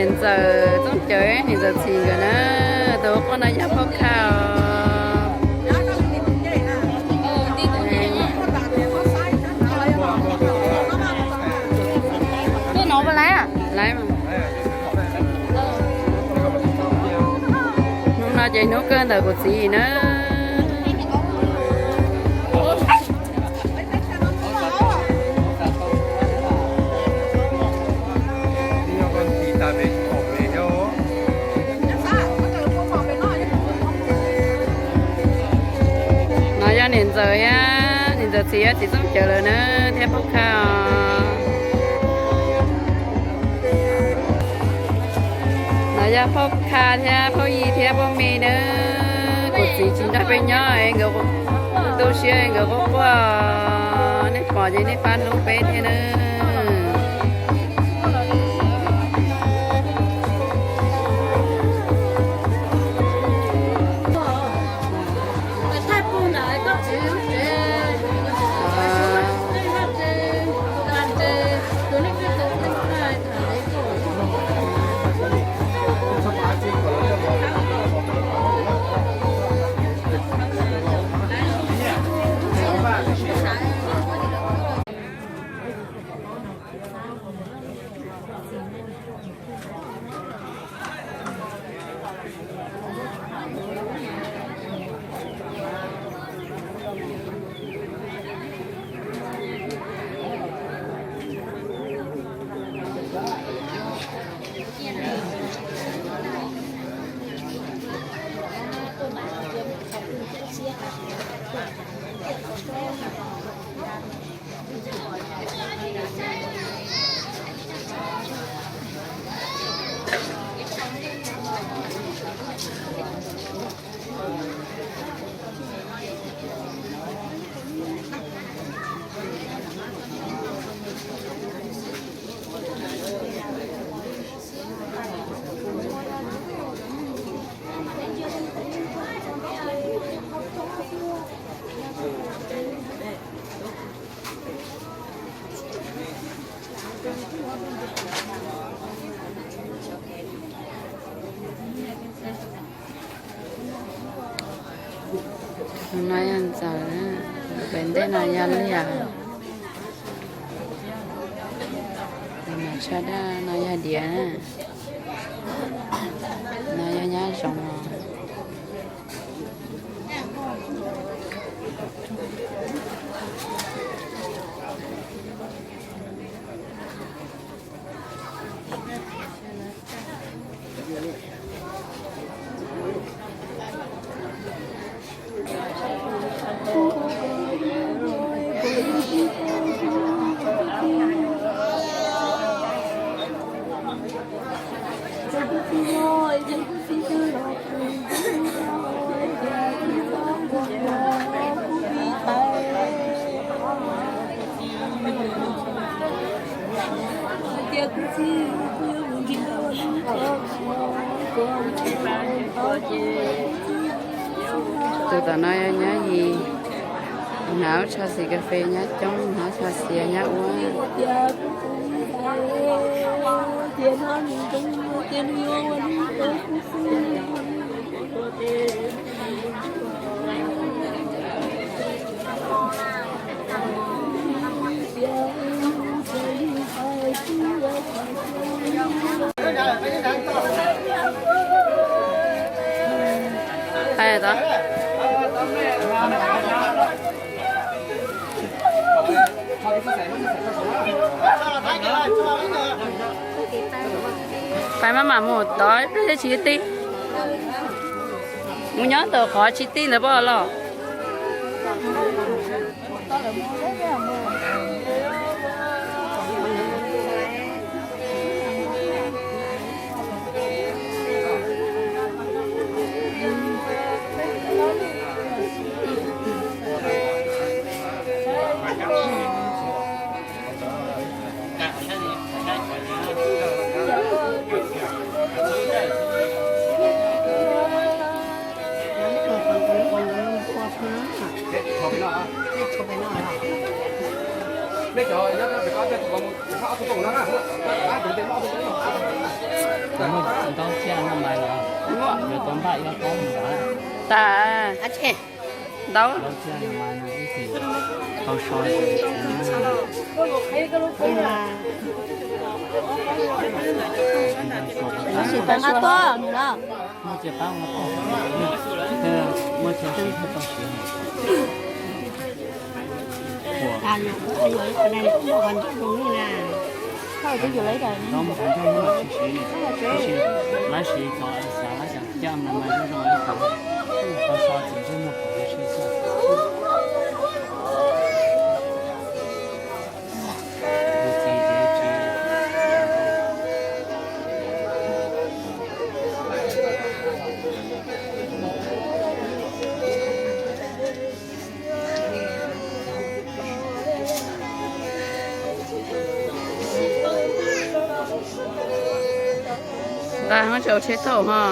Niam ntxawm Txooj Cawv, niam ntxawm Txhis nkawd na, tus quaj no yog Phauj Kha os. Hnub no ces hnub kawg ntawm kuv txiv na. No yog niam ntxawm thiab niam ntxawm Txhis thiab txiv Txooj Cawv lawm na, thiab Phauj Kha os. No yog Phauj Kha thiab Phauj Yim thiab Phauj Me na. Kuv txiv tsis nrog peb nyob es nkawd tu siab nkawd quaj quaj, nej pom ces nej pab hlub peb thiab na. No yog ntxawm, pem ntej no yog liaj, tsho daj no yog diav, no yog nyab zoov. Tus tom no yog nyab Yis, hnav tsho xis kas fes, nyab Coob hnav tsho xis, nyab Uab. Peb maj mam mus tod peb thiaj tsis tij. Mus nyob ntawm qhov tsis tij ntawd pab los. Ntau tsiaj no mas yuav tau npaj ib ob pob mus ntawd. Tas ntau. Ntau tsiaj no mas ib txhis tau so. Tab sis tau nqa tuaj nws los. Muaj tsiaj pab ua tau, muaj tsiaj siv thiaj tau siv. Ua, ua ib qho dai kuj muaj qhov ncauj zoo li na. Thawj twb yus lawv daim no mus qhov ncauj no tsis siv li, tab sis lawv siv cov xav lawv cov caj no mas zoo zoo ib qho, tau so txiv ntsej muag pom siv xwb. Nqa hab tsaus tsheb thaum ho.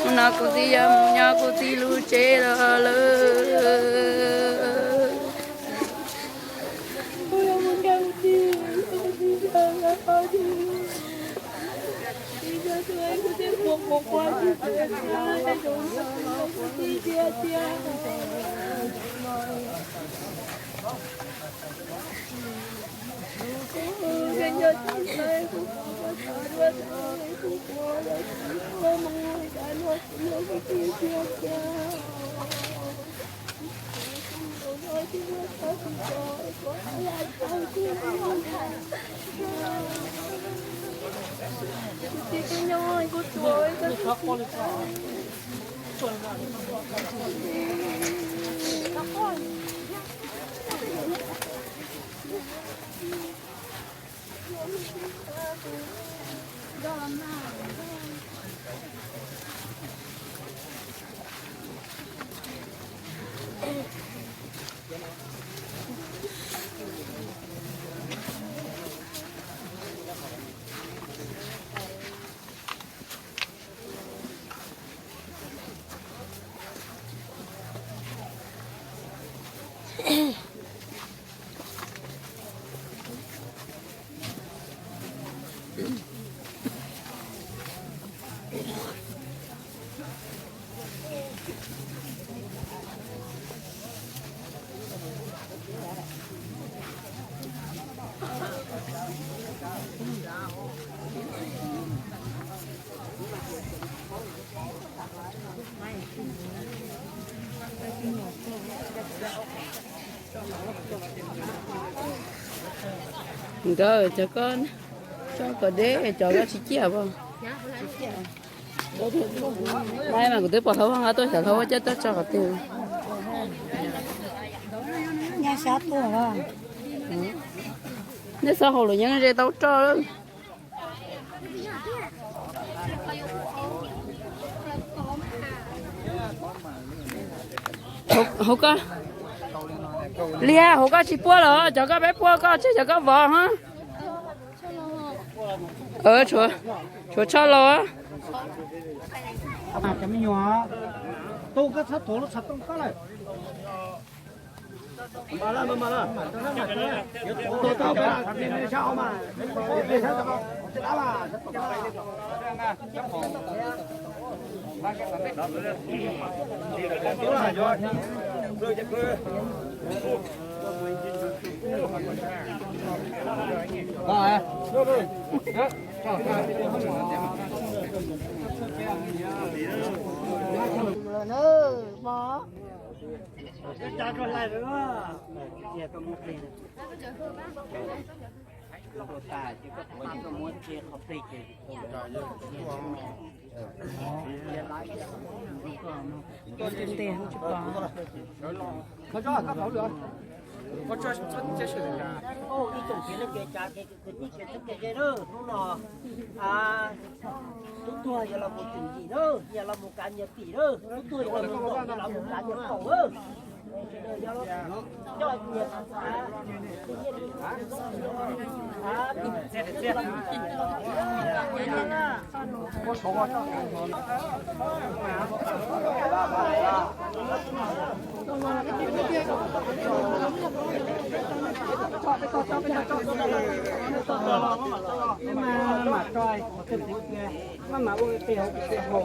Hnub no kuv txiv yuav mus nyob kuv txiv lub tsev los lawm. Nkawd cov koj tso kom deb, cov koj tsis ciaj as. Mas kuv twb pom hluas nraug nqa tuaj, cov hluas nraug coj tuaj tso qhov twg. Nej xav haus luam nyob ze tau roj lawm. Hauv koj, Liag, hauv koj tsis puab los? Cov koj peb puab koj tseg, cov koj vov hab. Tshuav tshaj los. Ib tsoom txiv neej tsa kwv tij kwv txhiaj hnub no, tub tuag yog los mus twm yim na, yog los mus kav nyias tim na, tub tuag yog los mus nkaum, yog los mus kav nyias kaum na. Maj mam ua tiag tiag hauv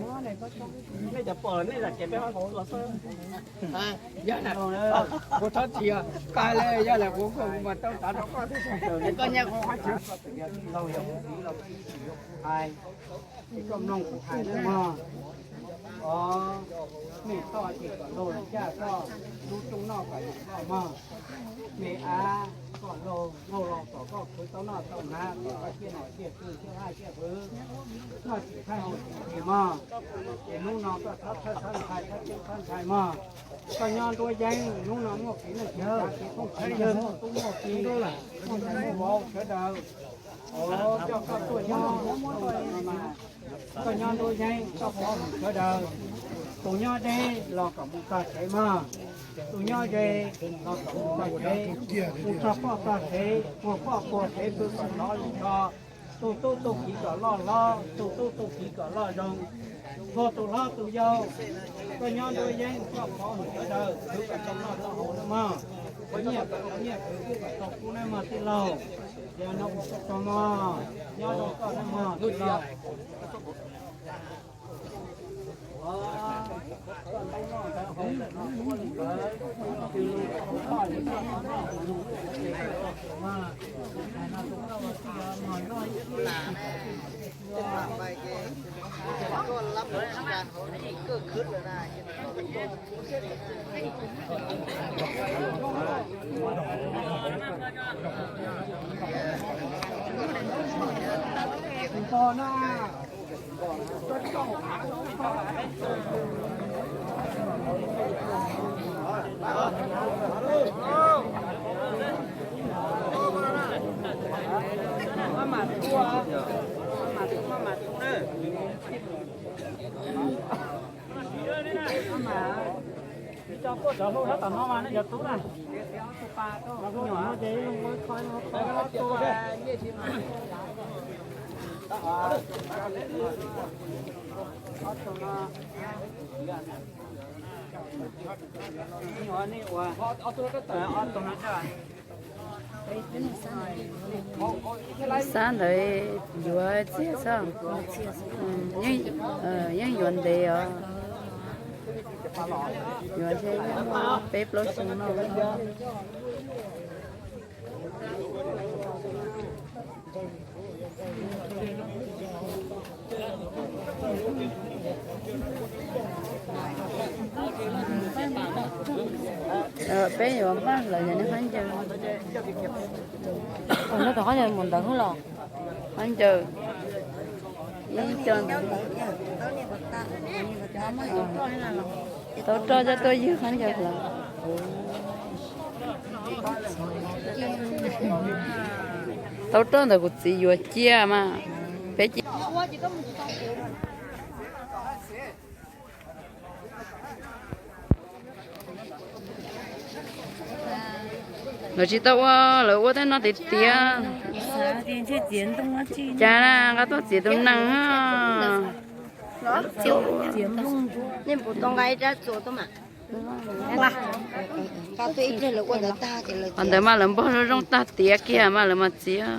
no ces Nej cov pom nej zam kev peb ho los xwb. Yog lawm, kuv txhob tsis yog koj li, yog lawm kuv kuj mas tau tav rau koj thiab. Koj nyiaj kuv qhov tsis laug yog kuv txiv los kuv tsis yuav kuv hais, ces koj mloog kuv hais nawb mog. Os, me toj ces kom laug caj koj, lub rooj noj kom laug noj mog. Me av kom laug, laug los kom koj khwv tau noj tau hnav, kom koj ciaj nom ciaj tswv, ciaj vaj ciaj hwv, noj tsis thaiv haus tsis nqhis mog. Ces hnub no koj txhob txhawj txhob ntshai, txhob ceeb txhob ntshai mog. Koj nyob nruab yeeb, hnub no muaj kev neej kev tsav, kev phooj kev ywg, muaj tub muaj ki, muaj nus muaj vauv sawv daws coj koj tuaj nyob. Koj nyob nruab yeeb, koj pov hwm sawv daws. Tus nyob deb los kom mus txog tsev mog, tus nyob ze los kom mus txog tsev, mus txog poj txog tsev, puag poj puag tsev, tus txom lov lus tso, tus tub tus kiv kom loj hlob, tus tub tus kiv kom loj zoo, nrog tus hlob tus yau. Koj nyob nruab yeeb, koj pov hwm sawv daws, khwv kom tau noj tau haus nawb mog. Koj nyiaj kom tau nyiaj, khwv kom tau kub nawb mog tij laug. Yog no kuv tso mog, nyob zoo koj nawb mog tij laug. Cov kuj cov hlub sab tom no mas nej cov tub na. Xab ntawd yuav txiaj xwb. Yeej, yeej yuav ntev os. Yuav ntshe yeej muaj peb plaub xyoo no. Peb yuav npaj lawv yog nej khaub ncaws. Mus ntawd hwb los? Khaub ncaws ib co ntawd. Tau roj coj tuaj ywg khaub ncaws lawm. Tau roj ntawm kuv txiv yuav cia mas peb cia. Lawv tsis tau ua, lawv ua tej no tiav tiav. Cas nqa tuaj txiav tus nees. Qhov ntawd mas lawv npog zoo zoo tag tiav kiag mas lawv mas txiav.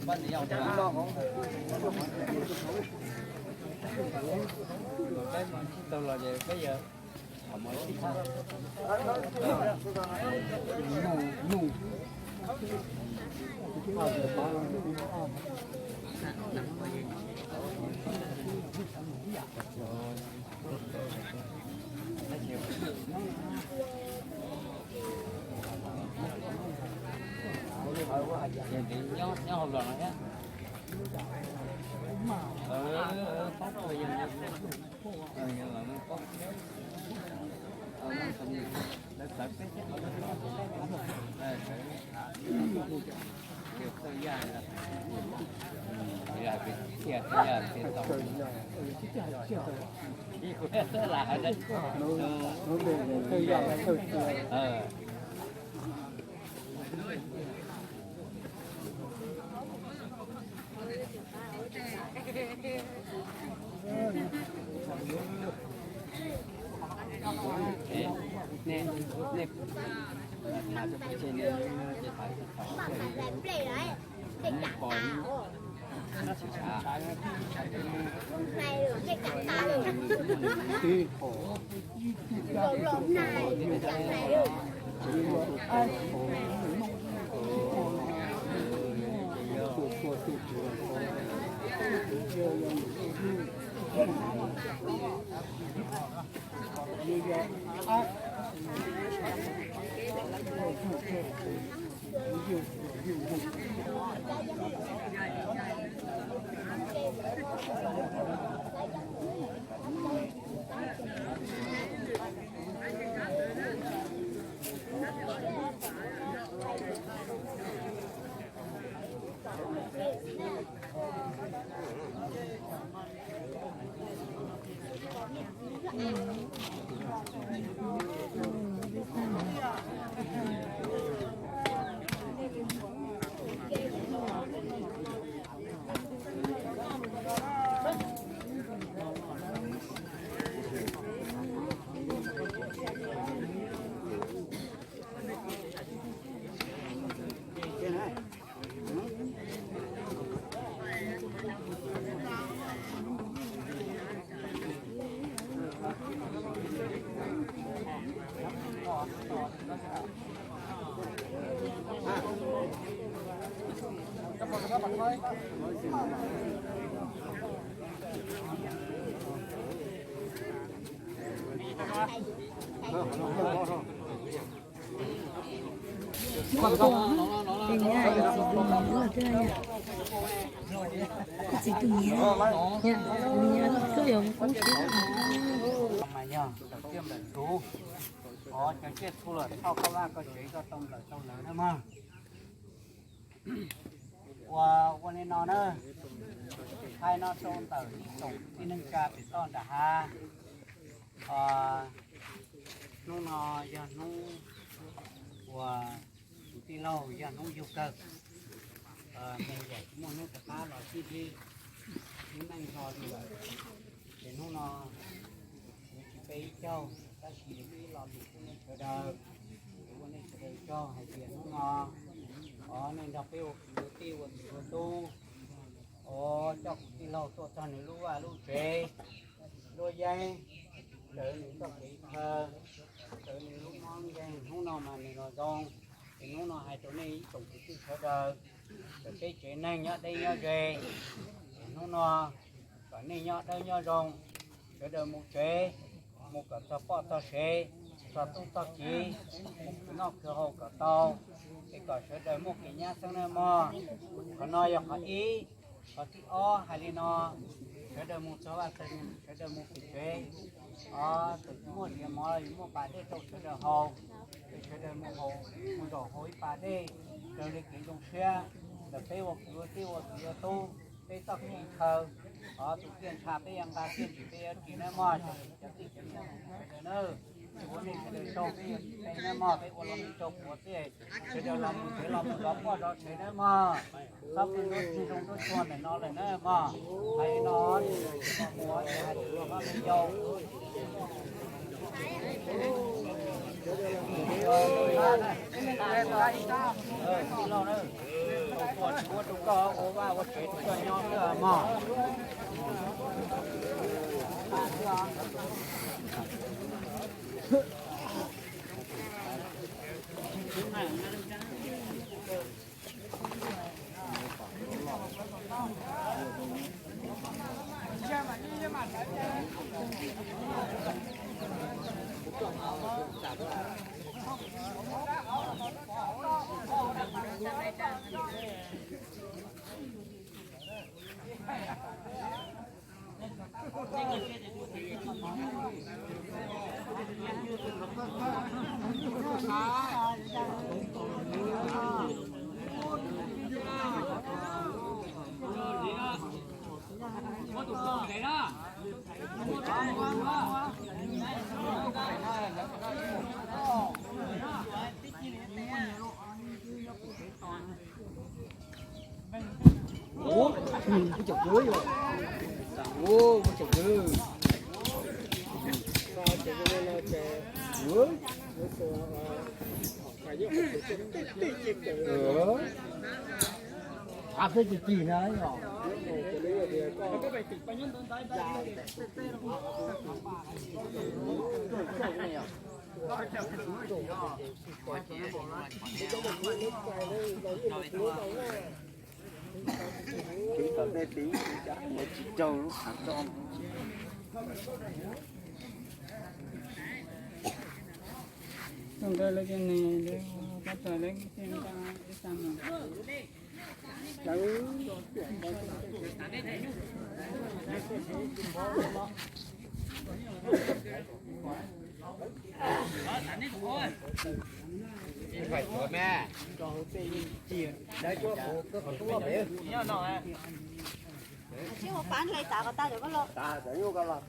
Mas yog ntawm tiaj nplawm txhuv, qhov cov tsiaj txhu los thauj koj vaj koj tsev koj tau nplawm tau lawv na mog. Ua, ua li no na, hais no rau ntawm ib tsoom tib neeg tsa pem toj nram hav. Hnub no yog hnub uas tus tij laug yog hnub yug kawg, me nyuam muaj hnub rov qab los sib ntsib, hnub neej Ces hnub no yuav tsis pe ib caug, tab sis yuav muaj ib lo lus rau nej sawv daws, es ua nej sawv daws tsaug hais tias hnub no nej nrog peb ua kwv ua tij ua txiv ua tub, coj kuv tij laug tuaj txog nws lub vaj lub tsev, lub yeeb, ntawm nws txoj kev chaw, ntawm nws lub mob nkeeg, hnub no mas nws los zoo. Es hnub no hais rau nej ib tsoom kwv tij sawv daws, ntawm peb tsev neeg nyob deb nyob ze, es hnub no kom nej nyob dawb nyob zoo, sawv daws mus tsev, mus kom txog poj txog sev, txog tub txog kiv, mus khwv noj khwv haus kom tau, es kom sawv daws muaj kev nyab xeeb nawb mog. Qhov no yog qhov ib. Qhov thib ob hais li no, sawv daws mus txog vaj txog tsev, sawv daws mus pem tsev, txawm muaj riam mov los yuav muaj pas dej rau sawv daws haus, es sawv daws mus haus, mus zaum haus ib pas dej, raws li kev zoo siab ntawm peb ua kwv ua tij ua kwv ua tub, peb txoj kev chaw, tus tiaj ntsha peb yuav nqa, tiaj ntsim peb yuav ris nawb mog, cov tij cov niam sawv daws nawb. Ces ua nej sawv daws tsaug, peb yuav tsis pe nawb mog, peb ua los mus tsaug puav xwb, sawv daws los mus tsev los mus zov poj zov sev nawb mog. Txhob pheej nruab txig zoo nruab tsuag ntawm no lawm nawb mog. Hais li no, mus ces hais tias los mab me yau. Tij laug na, ua tsis muab rau koj ua vaj ua tsev rau koj nyob xwb mog. Ua, ua cov kwv yog, ua, ua cov kwv. Av peb tis tis na yog. Kev tom ntej tiv mus tsis raug lub qhov toj. Tsis hauv pab nrhiav tas kom tag lawm koj los.